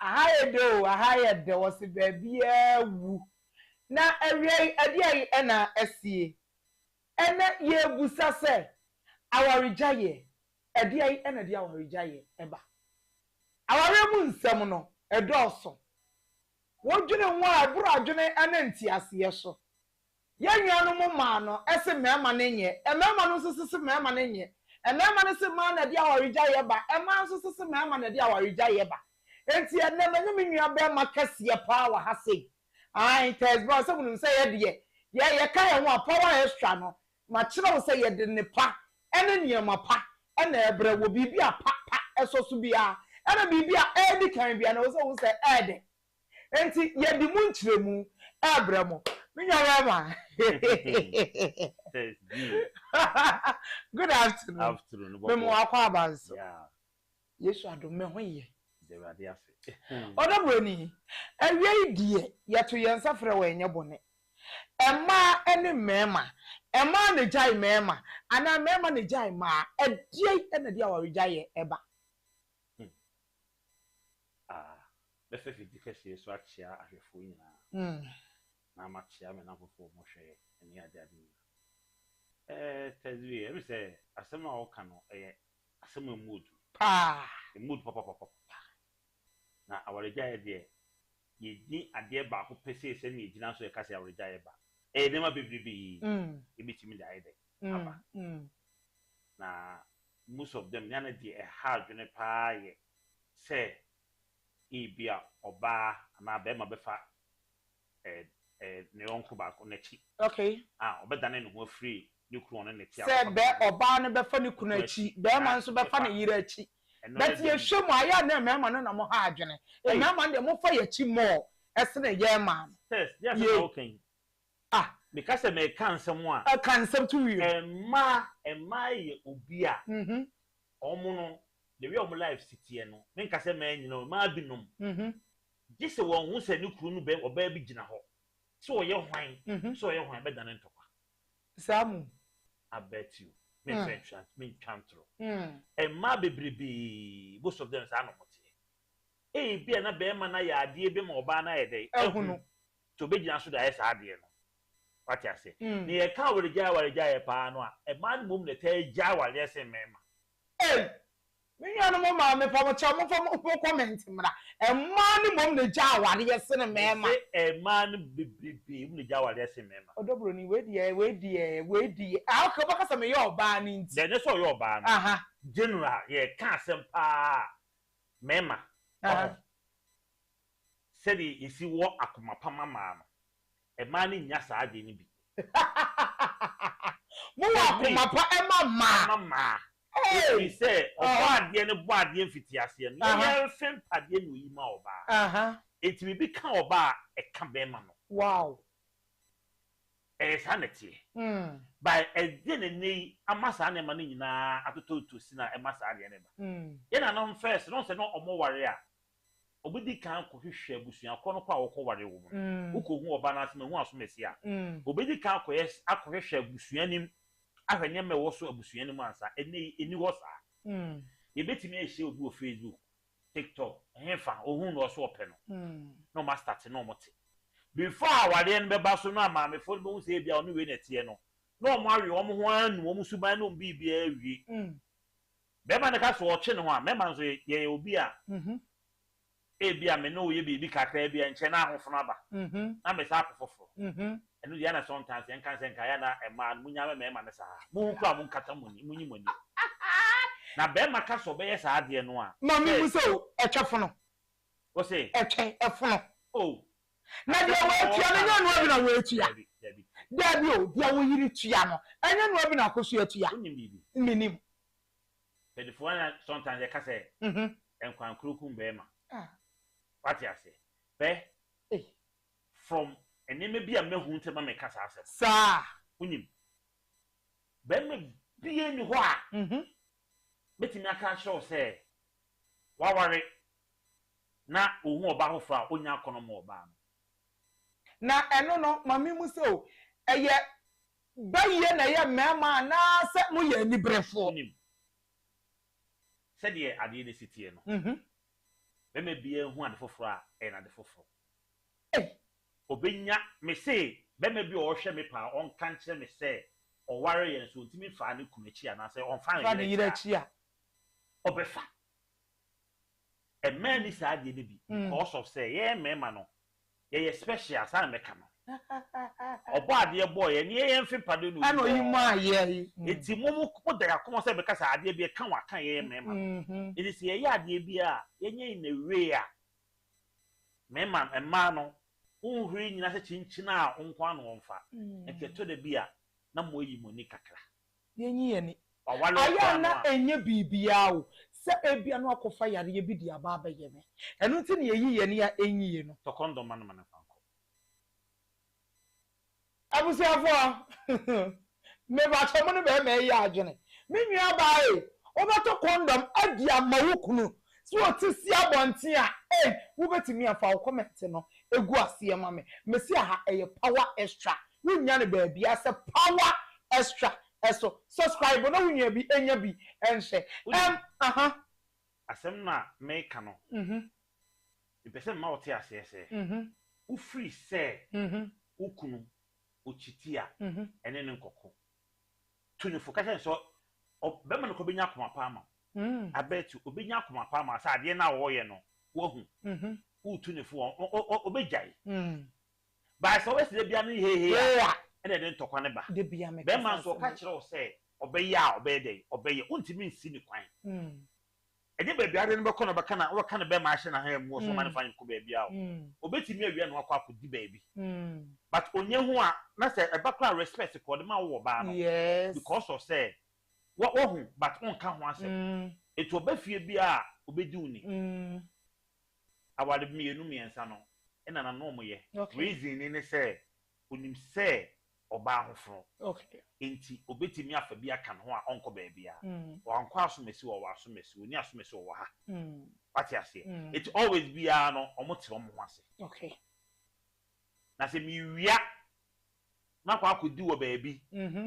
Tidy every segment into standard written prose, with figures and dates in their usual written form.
Aha yɛ dɛ o, aha yɛ dɛ, wɔse baabiara wu. Na awia yi, ɛdeɛn na asie? Ɛnnɛ yɛrebisa sɛ, awaregyaeɛ, ɛdeɛn na ɛde awaregyaeɛ ba? Awareɛ mu nsɛm no, ɛdɔɔso. Wodwene ho a, ɛboro adwene ne nteaseɛ so. Yɛn nuanom mmaa no se mmarima no nyɛ, mmarima no nso se mmarima no nyɛ. Mmarima no se mmaa na ɛde awaregyaeɛ ba, mmaa nso se mmarima na ɛde awaregyaeɛ ba. Enti ɛnnɛ me ne me nua barima kɛseɛ paa wɔ ha sei. Ae, Tess Brown, sɛ monim sɛ yɛ deɛ, yɛ yɛka yɛn ho a, Power Extra no, makyerɛ wo sɛ yɛde nnepa ne nneɛma pa na ɛbrɛ wɔ biribi a pa pa ɛsɔ so biara, ɛna biribi a ɛredi kan biara no, ɛwɔ sɛ wohu sɛ ɛɛdɛ. Enti yɛde mu nkyerɛmu rebrɛ mo. Me nua bɛrima. Good afternoon. Afternoon. Me mo akɔ aba nso. Yeah. Yesu adom me ho yɛ. Awurade ase. Ɔdɔ buroni, awia yi deɛ yɛto yɛn nsa frɛ wɔ ɛnyɛ bɔne. Mmaa ne mmarima, mmaa na gyae mmarima anaa mmarima na gyae mmaa, ɛdeɛn na ɛde awaregyaeɛ ɛba? Ah, mɛfa afidie kɛseɛ so akyea ahwɛfoɔ nyinaa, na makyea me nnamfofoɔ a wɔhwɛ ne adeade nyinaa. Eh, Tazwie, ɛmi sɛ asɛm a wɔka no ɛyɛ asɛm a ɛmu odu. Paa. Ɛmu odu papapapapa. Na awaregyaeɛ deɛ, yɛnni adeɛ baako pɛ sei sɛ ne yɛgyina so yɛka sɛ awaregyaeɛ ba. Ɛyɛ nneɛma bebrebee ɛbɛtumi de ayɛ dɛ aba. Na most of them, nea na deɛ ɛha adwene paa yɛ sɛ ebia ɔbaa anaa barima bɛfa ne yɔnko baako n'akyi. Okay. A ɔbɛdane ne ho afiri ne kunu ɔne ne te Sɛ bɛ ɔbaa no bɛfa ne kunu akyi, barima nso bɛfa ne yere akyi. But yɛhwɛ mu a, ayɛ a na mmarima no na mo ha adwene. Mmarima no deɛ mofa yɛn akyi more ɛsene yɛn mmaa no. Tess, deɛ asɛm na woka yi? Ah. Meka sɛ meka nsɛm a. Ka nsɛm to wiem. Mmaa, mmaa yɛ obi a wɔn no, the way wɔn life si teɛ no, menka sɛ mmaa nyinaa o, mmaa binom, gye sɛ wɔhu sɛ ne kunu no bɛ, ɔbaa bi gyina hɔ, sɛ ɔyɛ hwan, sɛ ɔyɛ hwan, bɛdane ntɔkwa. Saa mu. I bet you. Memfa ntwa, mentwa ntorɔ. Mmaa bebrebee, most of them saa na wɔteɛ. Ebia na barima no ayɛ adeɛ bi ma ɔbaa no ayɛ dɛn? Ahunu. Nti ɔbɛgyina so de ayɛ saa adeɛ no. Wate aseɛ? Na yɛka awaregyaeɛ awaregyaeɛ paa no a, mmaa no mmom na ɛtaa gyae awareɛ sen mmarima. Ei! Me nuanom mmaa, mepa mo kyɛw, momfa mo comment mmra. Mmaa no mmom na ɛgyae awareɛ sene mmarima. Mese mmaa no bebrebee mu na ɛgyae awareɛ sen mmarima. Ɔdɔ broni, wei deɛ, wei deɛ, wei deɛ. Ah okay, wobɛka sɛ meyɛ ɔbaa no nti. Deɛ ɛnyɛ sɛ ɔyɛ ɔbaa no. Aha. General, yɛreka asɛm paa a, mmarima, ɔho. Sɛdeɛ yɛsi wɔ akoma pa ma mmaa no, mmaa no nnya saa adeɛ no bi. Mowɔ akoma pa ma mmaa. Ma mmaa. Ɛfiri sɛ ɔbɔ adeɛ no bɔ adeɛ mfitiaseɛ no, yɛn yɛrefe mpadeɛ na ɔyi ma ɔbaa. Enti biribi ka ɔbaa a, ɛka bɛrima no. Wow. Ɛyɛ saa na ɛteɛ. But ɛdeɛn na ɛnnɛ yi ama saa nneɛma no nyinaa atotɔtotɔ sin a ɛma saa adeɛ no ba? Yɛn nananom first no, wohu sɛ na wɔware a, Obedi kan akɔhwehwɛ abusua korɔ no kɔ a wɔkɔware wɔn no. Wokɔhu ɔbaa no ase mahu asomasi a, obedi kan akɔyɛ akɔhwehwɛ abusua no mu ahwɛ nneɛma a ɛwɔ so abusua no mu ansa. Ɛnnɛ yi, ɛnni hɔ saa. Yɛbɛtumi ahyia obi wɔ Facebook, TikTok, ɛhefa, ohuu no ɔso ɔpɛ no, na wɔn astate na wɔte. Before awareɛ no bɛba so no a maamefoɔ no bɛhu sɛ ebia ɔne wei na ɛteɛ no, na wɔn awe wɔn ho ara anu wɔn suban ne wɔn biribiara awie. Bɛrima no ka sɛ ɔtwe ne ho a, mmarima nso yɛyɛ obi a ebia me ne wo yɛ biribi kakraa bi a nkyɛ na ahofono aba na mesan akɔ foforɔ. Ɛno deɛ na sometimes yɛnka sɛ nka yɛ na mmaa no munya mmarima no saa. Mohu koraa monkata mo ani, monyi mo ani. Na bɛrima ka sɛ ɔbɛyɛ saa adeɛ no a. Ma me mu sɛ o, ɛtwɛ fono. Wo se? Ɛtwɛ, ɛfono. Oh. Na deɛ wɔatua no, ɛnyɛ noa bi na wɔatua. Dabi, dabi. Dabi o, deɛ wo yere tua no, ɛnyɛ noa bi na Akosua tua. Wonim biribi? Menim. Mpanyinfoɔ na sometimes yɛka sɛ, nkwankoro kum bɛrima. Wate aseɛ? Bɛ, from nneɛma bi a mahu nti ma meka saa asɛm. Saa. Wonim? Bɛrima biara nni hɔ a, mɛtumi aka akyerɛ wo sɛ, waware na ohu ɔbaa foforɔ a, ɔnnya akɔnnɔ mma ɔbaa no. Na ɛno no, ma menhu sɛ o, ɛyɛ bayie na ɛyɛ mmarima anaasɛ moyɛ aniberefoɔ? Wonim, Sɛdeɛ adeɛ no si teɛ no, bɛrima biara hu ade foforɔ a, ɛyɛ n'ade foforɔ. Obɛnya me se bɛrima bi a ɔhwɛ me paa, ɔnka nkyerɛ me sɛ ɔware yɛn so ntumi mfaa ne kunu akyi anaasɛ ɔmfa fa ne ne yere yere akyi akyi a a, ɔbɛfa. Mmaa ni saa adeɛ no bi because of sɛ yɛn mmarima no, yɛyɛ special. Saa na mɛka no. Ɔbɔ adeɛ bɔɔ yɛ ne yɛyɛ mfe mpade no. Ɛna oyi mu ayɛ yi. Eti mo da yɛ akɔmɔ sɛ bɛka sɛ adeɛ bi ɛka wɔn aka yɛyɛ mmarima no. Eti sɛ yɛyɛ adeɛ bi a yɛnyɛ in a way a mmarima mmaa no nhuri nyina sɛ kyinkyin a nko ano wɔmfa. Nti ɛtɔ da bi a na mo ayi mo ani kakra. Yɛnyi yɛn ni. Wawale ayɛ ɔkora a no na a ɛnyɛ biribiara o, sɛ ebia no akɔfa yareɛ bi de aba abɛyɛ me. Ɛno nti na yɛyi yɛn ni a ɛnyi yɛ no. Tɔ condom ma no ma ne fa nkɔ. Abusuafoɔ, mebakyɛ mo ne bɛrima ɛyɛ adwene. Me nua baa yi, wobɛtɔ condom adi ama wo kunu sɛ ɔte si abɔnten a, ei, wobɛtumi afa wo comment no egu aseɛ ma me. Mesi aha, ɛyɛ Power Extra. Wonya no baabi a sɛ Power Extra ɛso. Subscribe na wonya bi enya bi ɛnhyɛ aha. Asɛm no a meka no, mepɛ sɛ mma wote aseɛ sɛ wofiri sɛ wo kunu okyiti a, ɛne ne nkɔko to ne fo ka kyerɛ no sɛ bɛrima no kɔ bɛnya akoma pa ama wo. Abɛɛti obɛnya akoma pa ama wo sɛ adeɛ no a wɔreyɛ no woahu, wotu ne fo a, ɔbɛgyae. Baa sɛ wɔyɛ sɛ da bia no hehe a, yeah ɛna ɛde ntɔkwa ne ba. De bia meka Bɛrima saa nso asɛm ɔka yi. kyerɛ wo sɛ ɔbɛyɛ a, ɔbɛyɛ dɛn? Ɔbɛyɛ. Wontumi nsi ne kwan. Ɛnyɛ baabi ade no bɛkɔ na ɔbɛka na wɔka ne bɛrima ahyɛ n'ahan mu wɔ so ɔma ne fa nkɔ baabi a o. Obɛtumi awia na wakɔ akɔdi baabi. But onye ho a na sɛ ɛba koraa, respect kɔ ɔde ma wo wɔ baa no because of sɛ wɔhu but ɔnka ho asɛm. Etu ɔba fie bi a obɛdi wo ni. Aware mmienu mmiɛnsa no ɛna nano ɔmo yɛ. Reason ni ne sɛ onim sɛ ɔbaa ho foro. Nti obetumi afa bi aka ne ho a ɔnkɔ baabi a. Wankɔ asomasi wɔ wɔ asomasi, oni asomasi wɔ wɔ ha. Wate aseɛ? Nti always biara no ɔmo te ɔmo ho ase. Na sɛ miwia na akɔ akɔdi wɔ baabi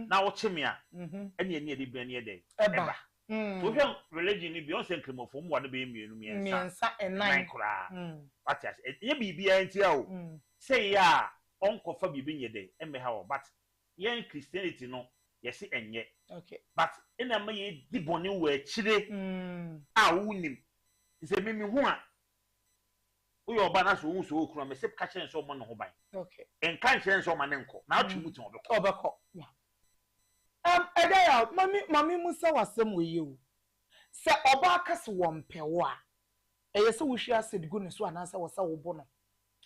na wokye me a, ɛne ɛne yɛde bɛn yɛ dɛn? Ɛba. So wohwɛ religion ni bi, ɔn sɛ nkramofoɔ mu wade bɛyɛ mmienu, mmiɛnsa, mmiɛnsa, nnan ɛnan koraa. Wate ase? Ɛnyɛ biribiara nti a o sɛ yɛ a ɔnkɔfa biribi nyɛ dɛn ɛmmɛha wɔ, but yɛn Christianity no yɛse ɛnyɛ. But ɛna ama yɛdi bɔne wɔ akyire a wonim sɛ mimi ho a woyɛ ɔba na sɛ wohu sɛ wokunu a, mɛsɛ ka kyerɛ no sɛ ɔmmɔ ne ho ban. Nka nkyerɛ no sɛ ɔma ne nkɔ na atwe mu tɛn ɔbɛkɔ. Ɔbɛkɔ. Ɛdɛ yɛ mami mu sɛ wasɛm wɔ yie o, sɛ ɔbaa ka sɛ wɔmpɛ wo a, ɛyɛ sɛ wohwie acid gu ne so anaasɛ wɔ sɛ wobɔ no?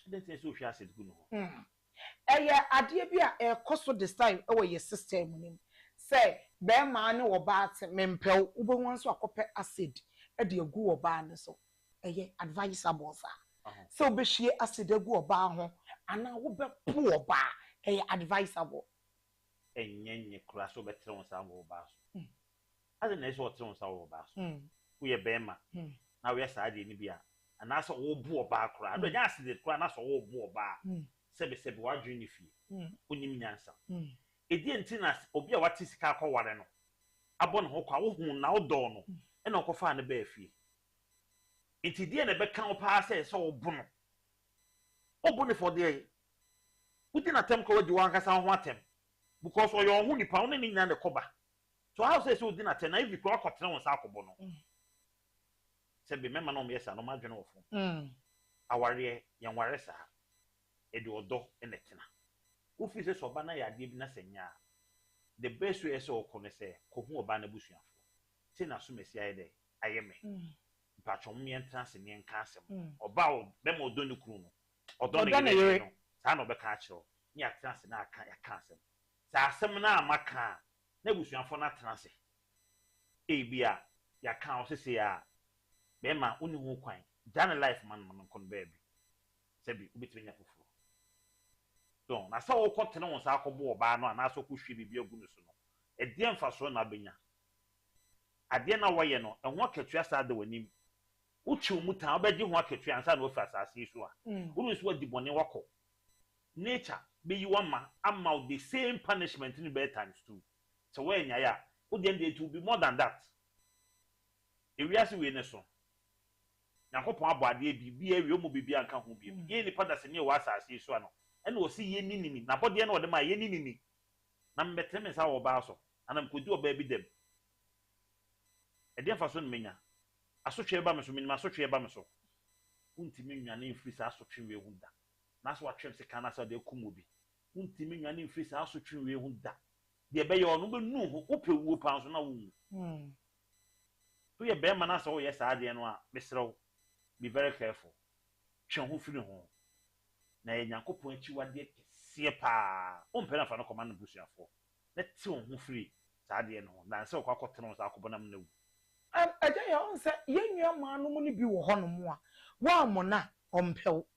Ɛdɛ nti sɛ wohwie acid gu ne hɔ? Ɛyɛ adeɛ bi a ɛkɔ so this time ɛwɔ yɛ system mu nim sɛ bɛrima ne ɔbaa te mempɛ wo, wobɛhu nso akɔpɛ acid ɛde agu ɔbaa no so. Ɛyɛ advisable saa sɛ wobɛhwie acid agu ɔbaa ho anaa wobɛpo ɔbaa? Ɛyɛ advisable? Ɛnyɛ nye koraa sɛ wobɛtere wo nsa wɔ ɔbaa so. Ade na ɛsɛ sɛ ɔtere wo nsa wɔ ɔbaa so. Woyɛ bɛrima na woyɛ saa adeɛ no bi a, anaasɛ wobo ɔbaa koraa ado, ɛnyɛ acid koraa, na sɛ wobo ɔbaa, sɛbesɛbe w'adwene ne fie, wonim nyansa. Ɛdeɛ nti na obi a wate sika akɔware no abɔ ne ho kɔ a wohu na wodɔɔ no ɛna ɔkɔfaa no bɛɛ fie, nti deɛ na ɛbɛka wo paa sɛ wobo no, wobo no fɔ deɛ wodi n'atɛm kɔ, wadi w'ankasa wo ho atɛm because ɔyɛ ɔho nipa, wo ne ne nyinaa na ɛkɔba. So how sɛ wodi n'atɛm na ebi kora akɔtena wo nsa akɔbɔ no? Sɛbi, mɛma na ɔmo yɛ saa na ɔmo adwene wɔ fam. Awareɛ, yɛnware saa. Ɛde ɔdɔ ɛna ɛtena. Wofiri sɛ ɔba no ayɛ adeɛ bi na sɛ nya a, the best way sɛ ɔkɔ no sɛ kɔhu ɔbaa no abusuafoɔ sɛ n'asomasi ayɛ dɛ ayɛ me. Mpatwɔ mo yɛntena ase ne yɛnka asɛm. Ɔbaa o, bɛma ɔdɔ ne kunu no, ɔdɔ ne Ɔdɔ ne yere yere. no saa na ɔbɛka akyerɛ wo ne yɛatena ase na aka yɛaka asɛm. Sɛ asɛm no a maka a, na abusuafoɔ no atena ase, ebi a yɛaka wo sese a bɛrima wonni ho kwan gya ne life ma no ma no nkɔ no baabi. Sɛbi, wobɛtumi anya foforɔ so na sɛ wokɔ tene wo nsa akɔbɔ ɔbaa no anaasɛ wokɔhwie biribi agu no so no, ɛdeɛ mfasoɔ na abɛnya? Adeɛ na wɔyɛ no, ɛho akatua saa da w'anim. Wotwe wo mu taa wobɛgye ho akatua ansa na woafiri asase yi so a wone nso wadi bɔne wakɔ nature bɛyi wama ama wo the same punishment no bɛyɛ times two. Sɛ woanyae a, wodeɛ no deɛ, it will be more than that. Ewiase wei ne so, Nyankopɔn abɔ adeɛ biribiara awie, ɔmmɔ biribiara nka ho bio. Yɛn nnipa dasani a ɛwɔ asase yi so ano, ɛna ɔse yɛnni ne ni, n'abɔdeɛ na ɔde maa yɛnni ne ni. Na mebɛtene me nsa wɔ ɔbaa so, anaa mekɔdi ɔbaa bi dɛm. Ɛdeɛn mfasoɔ na mɛnya? Asotweɛ bɛba me so, menim asotweɛ ba me so. Wontumi nnwane mfiri saa asotwe wei ho da. Anaasɛ watwe me sekan anaasɛ ɔde akum obi. Wontumi nnwane mfiri saa asotwe wei ho da. Deɛ ɛbɛyɛ wo no, wobɛnu wo ho. Wopɛ wuo paa nso na wonwu. Woyɛ barima na sɛ woyɛ saa adeɛ no a, mesrɛ wo, be very careful. Twe wo ho firi ho. Na ɛyɛ Nyankopɔn akyiwadeɛ kɛseɛ paa. Wompɛ no a, fa no kɔma n'abusuafoɔ. Na te wo ho firi saa adeɛ no ho, than sɛ wokɔ akɔtene wo nsa akɔbɔ no amena wu. Agya yɛ ɔhu sɛ yɛn nua maa nom no bi wɔ hɔ nom a woammɔ no a ɔmpɛ wo.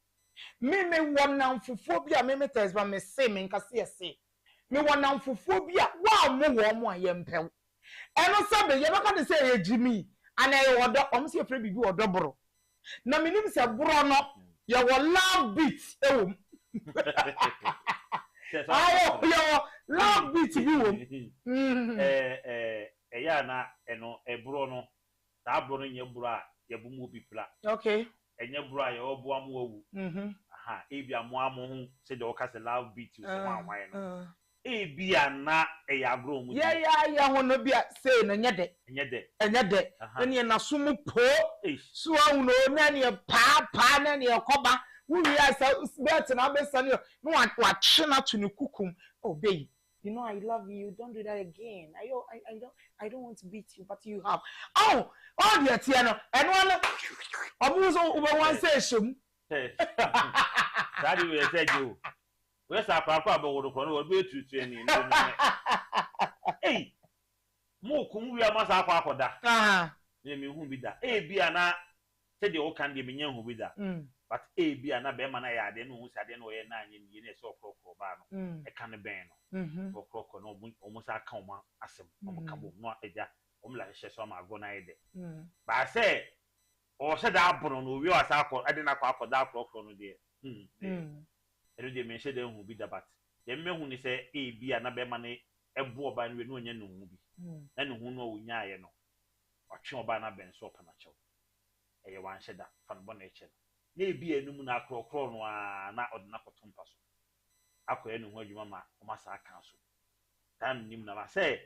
Me me wɔ nnamfofoɔ bi a me me tɛs ba me se me nka se yɛ se me wɔ nnamfofoɔ bi a woammo wɔn a yɛmpɛ wo. Ɛno sɛbe yɛbɛka no sɛ ɛyɛ gyimii anaa ɛyɛ ɔdɔ, wɔn se yɛfrɛ biribi ɔdɔ boro. Na menim sɛ borɔ no yɛwɔ love beat wɔ mu. Ayo yɛwɔ love beat bi wɔ mu. Ɛyɛ a na ɛno ɛborɔ no saa borɔ no nyɛ borɔ a yɛbo mu obi pira. Okay. Ɛnyɛ borɔ a yɛwɔ mo awu. Aha ebia mo ara mo ho sɛdeɛ wɔka sɛ love beat sɛ hwan hwan no. Ebia na ɛyɛ agorɔ a wɔdi. Yɛyɛ ara yɛn ho no ebia sei no ɛnyɛ dɛ. Ɛnyɛ dɛ. Ɛnyɛ dɛ. Ɛneɛ n'aso mu poo. So wahu no o, na ɛneɛ paa paa na ɛneɛ ɛkɔba. Wowie a sɛ bɛɛte na abɛsiane o, na watwe no ato ne kukum. Oh babe, you know I love you, don't do that again. I don't, I, I don't, I don't want to beat you, but you have. Oh, oh deɛ ɛteɛ no, ɛno ano, ɔmo nso wobɛhu ansa ɛhyɛ mu. Saa deɛ wei ɛsɛ gye o. Woyɛ saa akwadaa koraa a ɔbɛwo no koraa no ɔbɛyɛ turutuani no no ei mo ko mo wie a mo asan akɔ akɔda me me hu bi da ebi a na sɛdeɛ woka no deɛ menya nhu bi da but ebi a na bɛrima no ayɛ adeɛ na ohun sɛ adeɛ no ɔyɛ na anyɛ ne yie na ɛsɛ ɔkorɔkorɔ ɔbaa no ɛka no bɛn no ɔkorɔkorɔ na ɔmo ɔmo san ka ɔmo asɛm ɔmo ka bom na agya ɔmo la hyehyɛ so ama agorɔ no ayɛ dɛ baasɛ ɔhyɛ da abono no owie ɔsan akɔ ɛde no akɔ akɔda akorɔkorɔ no deɛ hmm. Ɛno deɛ menhyɛ da nhu bi da but deɛ mɛhu ne sɛ ebia na bɛrima no bo ɔbaa no wie na wanya nnuhu bi na nnuhu no a ɔnyaeɛ no watwe ɔbaa no abɛn so ɔpɛ no akyɛw. Ɛyɛ wanhyɛ da fa no bɔne kyɛ no. Na ebia ɛno mu no akorɔkorɔ no ara na ɔde no akɔto mpa so akɔyɛ ne ho adwuma ma wɔasan aka asom. Saa mennim na sɛ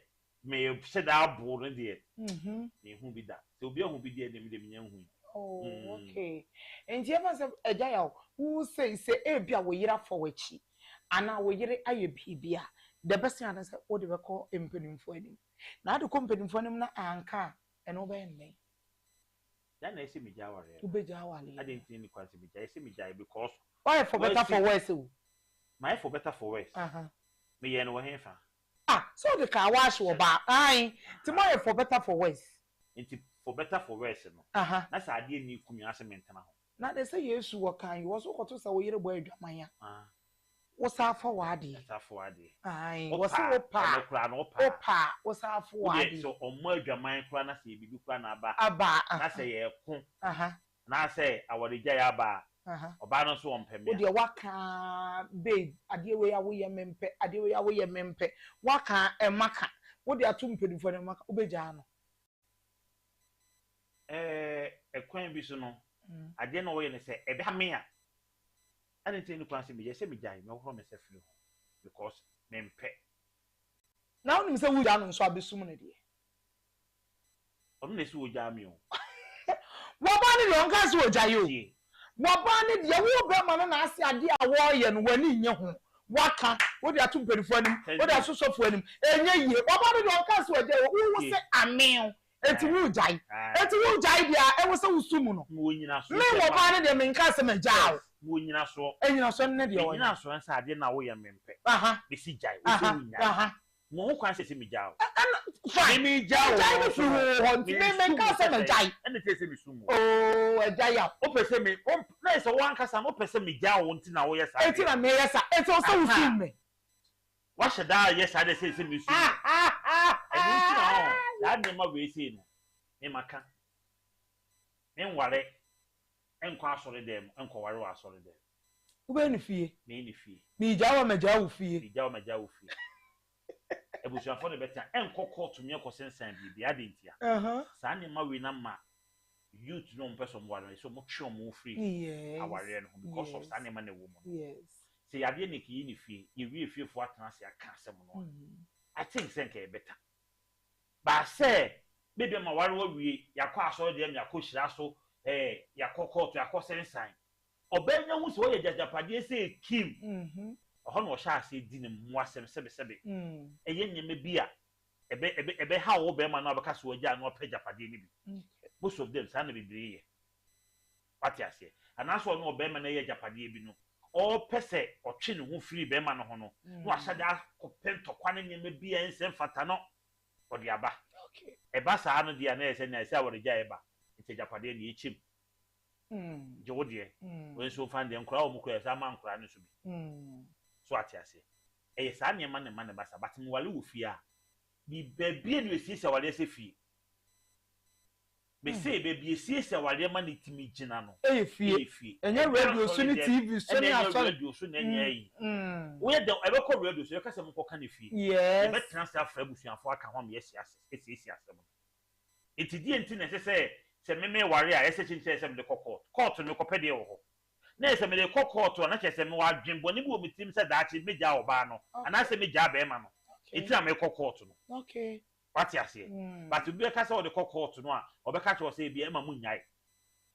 mehyɛ da abo no deɛ menhu bi da. Sɛ obi ahu bi deɛ deɛ me deɛ menya nhui. Oh, okay. Nti yɛfa sɛ agya yaw, wo sei sɛ ebi a wo yere afa w'akyi anaa wo yere ayɛ biribi a, the best thing ane sɛ wode bɛkɔ mpanimfoɔ anim. Na wode kɔ mpanimfoɔ anim na anka a, ɛno wobɛyɛ no dɛn? Gya na ɛsɛ megyae awareɛ no. Wobɛgyae awareɛ no. Adɛn nti na ɛnni kwan sɛ megyae? Ɛsɛ megyae because. Woayɛ for better for worse o. Mayɛ for better for worse. Meyɛɛ no wɔ hefa? Ah sɛ ɔde car wash wɔ ba ae nti moayɛ for better for worse. Nti for better for worse no na sɛ adeɛ nni kum ase mentena ho. Na de sɛ Yesu wɔ kan yi wɔ so kɔto sɛ wo yere bɔ adwaman a wo saa fa w'adeɛ. Saa fa w'adeɛ. Ae wɔ se wo pa ɛno koraa no wo pa wo pa wo saa fa w'adeɛ. Wo deɛ sɛ ɔmmɔ adwaman koraa na sɛ yɛ biribi koraa na aba aba na sɛ yɛ ko Anaasɛ awaregyaeɛ aba a, ɔbaa no nso ɔmpɛ me a. Wodeɛ woaka aa babe, adeɛ wei a woyɛ mempɛ, adeɛ wei a woyɛ mempɛ, woaka a ɛmma ka, wode ato mpanimfoɔ anim ɛmma ka, wobɛgyaa no? Ɛɛ, ɛkwan bi so no, adeɛ no a wɔyɛ no sɛ ɛbɛha me a, adɛn nti na ɛnni kwan sɛ megyae? Sɛ megyae, mɛhohoro me nsa afiri ho because mempɛ. Na wonim sɛ wogyaa no nso a, bɛsum no deɛ? Ɔno na ɛsi ɔgyaa me o. Wɔbaa no deɛ ɔnkaa sɛ ɔgyae o. Wɔbaa no deɛ wo bɛrima no na ase adeɛ a wɔreyɛ no w'ani nnye ho. Waka, wode ato mpanimfoɔ anim, wode ato sɔfoɔ anim, ɛnyɛ yie. Wɔbaa no deɛ ɔnkaa sɛ ɔgyae o. Wo wo se amee o, enti wogyae. Enti wogyae deɛ a ɛwɔ sɛ wosu mu no. Me wɔbaa no deɛ menkaa sɛ magyaa wo. Mewɔ nyinasoɔ. Nyinasoɔ no ne deɛ wɔyɛ. Me nyinasoɔ ne sɛ adeɛ no a woyɛ no mempɛ. Mesi gyae, wo sɛ wonnyae. Mewɔ ho kwan sɛ sɛ megyaa wo. Ɛna fine. Me megyaa wo. Agyae no firi wo hɔ nti me menka sɛ magyae. Ɛna ɛkyerɛ sɛ mesum wo. Oo agya yaw. Wopɛ sɛ me wo na yɛ sɛ wo ankasa no wopɛ sɛ megyaa wo nti na woyɛ saa deɛ. Enti na meyɛ saa. Enti ɛwɔ sɛ wosum me. Wahyɛ da ayɛ saa deɛ sɛ sɛ mesum wo. Ɛno nti na ɔɔ saa nneɛma wei sei no me maka. Menware nkɔ asɔre dan mu nkɔware wɔ asɔre dan mu. Wobɛyɛ no fie. Mɛyɛ no fie. Meegyaa wo a magyaa wo fie. Meegyaa wo a magyaa wo fie. Abusuafoɔ no bɛte a, ɛnkɔ kɔɔto mmea kɔsensɛn biribi. Adɛn ntia? Saa nneɛma wei no ama Youth no, ɔmo pɛ sɛ ɔmo ware no, sɛ ɔmo twe ɔmo firi awareɛ no ho because of saa nneɛma na ɛwɔ mu no. Sɛ yadeɛ ne kìí ne fie, yɛwie, fiefoɔ atena ase aka asɛm no a, I think sɛ nka yɛ better. Baasɛ beebi ama ware wawie, yɛakɔ asɔre deɛ, yɛakɔ hyira so, yɛakɔ court, yɛakɔ sɛnsan, ɔbɛn nya ho sɛ ɔyɛ gyagyapadeɛ sɛ kim ɛhɔ na ɔhyɛ ase di ne mmoa asɛm sɛbesɛbe. Ɛyɛ nneɛma bi a ɛbɛ ɛbɛ ɛbɛha wɔ bɛrima no a ɔbɛka so ɔgya no, ɔpɛ gyapadeɛ no bi. Most of them, saa na bebree yɛ, wate aseɛ? Anaasɛ ɔno ɔbɛrima no yɛ agyapadeɛ bi no, ɔpɛ sɛ ɔtwe ne ho firi bɛrima no ho no, na wahyɛ de akɔpɛ ntɔkwa ne nneɛma bi a ɛnsɛ mfata no ɔde aba. Ɛba saa no deɛ a, na yɛ sɛ nea ɛsɛ awaregya ɛba nti agyapadeɛ no yɛkyɛm. Gye wo deɛ, wɔn nso fa deɛ nkora wɔn kora, yɛ sɛ ama nkora no nso bi so, ate aseɛ? Ɛyɛ saa nneɛma ne ma ne ba sa. But mewale wɔ fie a, baabi a na esiesie awareɛ sɛ fie, mese baabi esiesie awareɛ ma ne timi gyina no ɛyɛ fie. Ɛyɛ fie. Ɛnyɛ radio so ne TV so ne ɛnyɛ asɔre. Radio so na ɛnyɛ ayi. Woyɛ dɛ ɛbɛkɔ radio so, yɛka sɛ mokɔka ne fie. Yɛbɛtena ase afrɛ abusuafoɔ aka ho ama yɛasi ase esiesie asɛm no. Nti deɛ nti na ɛsɛ sɛ meme ware a, ɛsɛ kyinkyɛn sɛ mede kɔ court. Court no, mekɔpɛ deɛ wɔ hɔ na yɛ sɛ mede kɔ court a, na kyerɛ sɛ mewɔ adwenbɔne bi wɔ me tirim sɛ daakye megyaa ɔbaa no anaasɛ megyaa bɛrima no, nti na mekɔ court no. Wate aseɛ? But obi bɛka sɛ ɔde kɔ court no a, ɔbɛka kyerɛ sɛ ebi ɛma mo nyae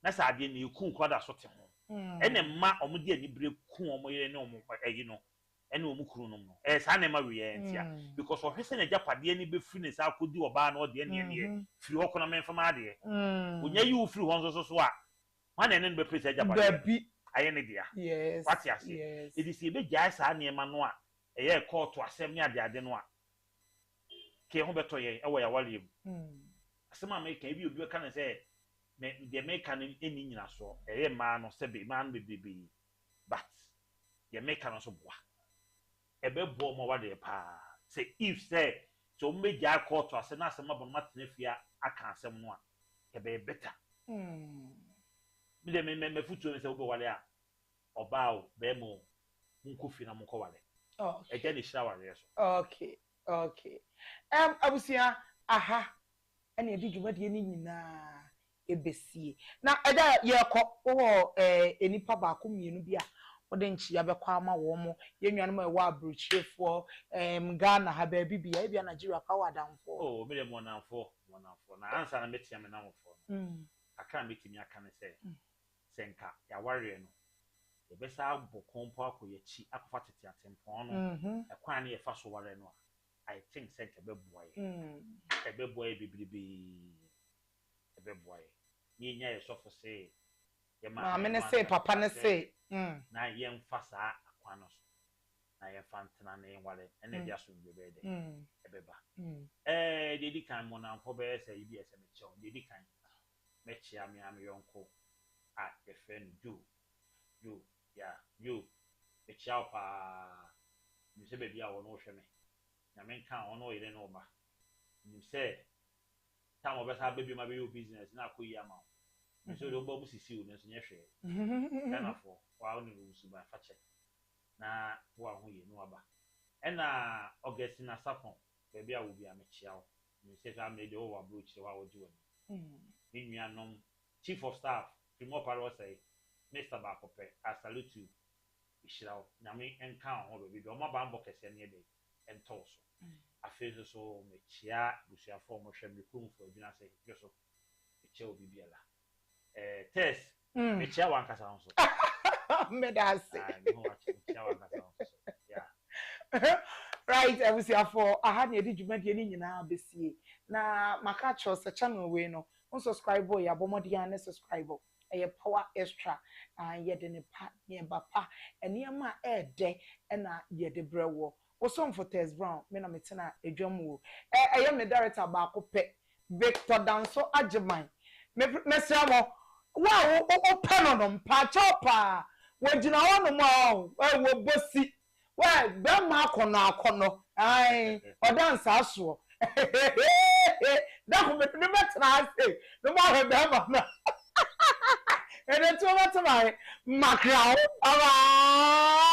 na sɛ adeɛ no eku kora da so te ho, ɛna mma ɔmo de anibere ku ɔmo yere ne ɔmo ɛyi no ɛne ɔmo kunu nom no. Ɛyɛ saa nneɛma wei yɛ ntia, because ɔhwɛ sɛ n'agyapadeɛ no bɛfiri ne nsa akɔdi ɔbaa no ɔdeɛ neɛ firi hɔ kɔnɔ mɛmfam adeɛ onya yi wo firi hɔ nso so a, hwan na ɛne no bɛpere sɛ agyapadeɛ Dabi. ayɛ ne dea? Wate aseɛ? Yes. Ɛdi sɛ yɛbɛgyae saa nneɛma no a ɛyɛ kɔɔto asɛm ne adeade no a, kɛ ho bɛtɔ yɛn ɛwɔ yɛawareɛ mu. Asɛm a meka, ebi obi bɛka no sɛ me deɛ meka no ɛnni nyinasoɔ. Ɛyɛ mmaa no sɛbe mmaa no bebrebee, but deɛ meka no nso boa, ɛbɛboa ɔmo awareɛ paa sɛ if sɛ ɔmo bɛgyae kɔɔto asɛm na asɛm abɔ no matena fie aka asɛm no a, ɛbɛyɛ better. Me deɛ, me mɛfutuo ne sɛ wobɛware a, ɔbaa o, bɛrima o, monkɔ fie na monkɔware. Ɛgya ne hyira awareɛ so. Okay, abusua, aha ɛna yɛde dwumadie no nyinaa ebesie na ɛda yɛkɔ. Wowɔ nipa baako mmienu bi a wɔde nkyia bɛkɔ ama wɔn mo, yɛn nuanom a ɛwɔ aburokyirefoɔ, Ghana ha baabi bia, ebi a Nigeria kɔ, awɔ adamfoɔ? Oh, me deɛ, mo namfoɔ, mo namfoɔ na ansa na mɛtia me namfoɔ no, kakra a mɛtumi aka ne sɛ nka yɛawareɛ no, yɛbɛsa abɔ kɔn mpo akɔ yɛakyi akɔfa tete atempɔn no, ɛkwan ne yɛfa so ware no a, I think sɛ nka ɛbɛboa yɛ. Ɛbɛboa yɛ bebrebee, ɛbɛboa yɛ ne yɛnya yɛ sɔfo se yɛ maame ne se, papa ne se. Na yɛmfa saa akwan no so na yɛmfa ntena na yɛnware, ɛna ɛde asomdwe bɛyɛ dɛ ɛbɛba. Deɛ ɛdi kan, mmɔnamfo bɛyɛ sɛ ebi ɛsɛ mekyɛw. Deɛ ɛdi kan, mɛkyea me a me yɔnko a yɛfrɛ no Joe. Joe ya, Joe, mekyea wo paa. Nim sɛ baabi a wɔ no wohwɛ me. Nyame nka wo ne wo yere ne wo ba. Nim sɛ time a wɔbɛsa aba biom abɛyɛ wo business na akɔ yie ama wo. Nim sɛ wode woba mu sisi wo no nso nyɛ hwee. Ghanafoɔ waa, wo ne wo suban fa kyɛ na wo ho yie ne waba. Ɛna Augustine Asapɔn, baabi a wo bia, mekyea wo. Nim sɛ saa mmerɛ deɛ wowɔ aburokyire hɔ a wɔgye w'ani. Me nuanom, chief of staff Primo Pare Ɔsɛe, Mr baako pɛ, I salute you. Mehyira wo. Nyame nka wo ho baabi bia ɔma banbɔ kɛseɛ no yɛ dɛ ɛntɔ wo so. Afei nso so mekyea abusuafoɔ a wɔhwɛ me kuromfoɔ adwuma ase dwo so. Mekyea obi biara. Tess, mekyea w'ankasa ho so. Meda ase. Ah, me ho akyɛ, mekyea w'ankasa ho so. Yeah. Right, abusuafoɔ, aha na yɛde dwumadie no nyinaa bɛsie na maka kyerɛw sɛ channel wei no, wo subscribe yɛ abɔmmɔden a ne subscribe. Ɛyɛ Power Extra na yɛde ne pa nneɛma pa, nneɛma a ɛɛdɛ ɛna yɛde brɛ wɔ. Wosomfo Tess Brown, me na metena adwam wo. Ɛyɛ me director baako pɛ, Victor Danso Agyeman. Mesrɛ mo, wo a wopɛ no, mpaakyɛw paa, wɔgyina hɔ nom a ɛwɔ bosi wɛ bɛrima akɔnɔ akɔnɔ ae, ɔda nsaa soɔ dako mede ne bɛtena ase ne mo ahwɛ bɛrima no ɛde to bɛtena makra wo. Bye bye.